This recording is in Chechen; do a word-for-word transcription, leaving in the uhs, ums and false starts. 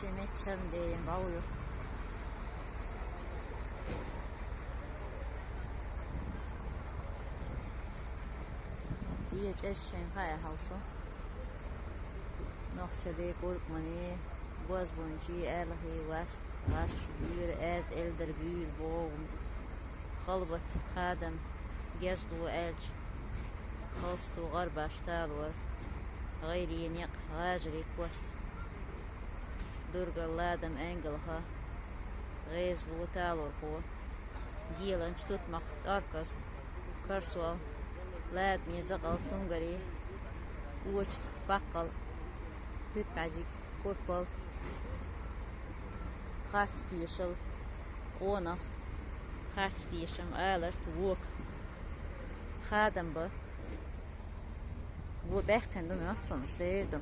Ши метташарна дерриг бӀов ю. Деза цӀераш шайна хаьа хьовса. Нохчале, Куркмане, Бозбунчи, Аьлхи, Вас, Ваш, Буьйра, Аьрда, Эльдар, Буьйла, Богум, Халбат, Хадам, Гезду аьлча, Халсто, ГӀарбаш, Талор, ГӀайре, Некъ, ГӀажари, Кост, Дургар, Ладам, Ангалха, ГӀезло, Талорхо, Геланч, Тутмакх, ТӀорказ, Карсол, Ладаме, Закъал, Тунгари, Кочах, Баккхал, Дипхьажиг, Курпал, Харцтешал, Къонах, Харцтешам, Аларт, Вока, Хадамба. Во баьккхина ду, мел цунаш дер ду.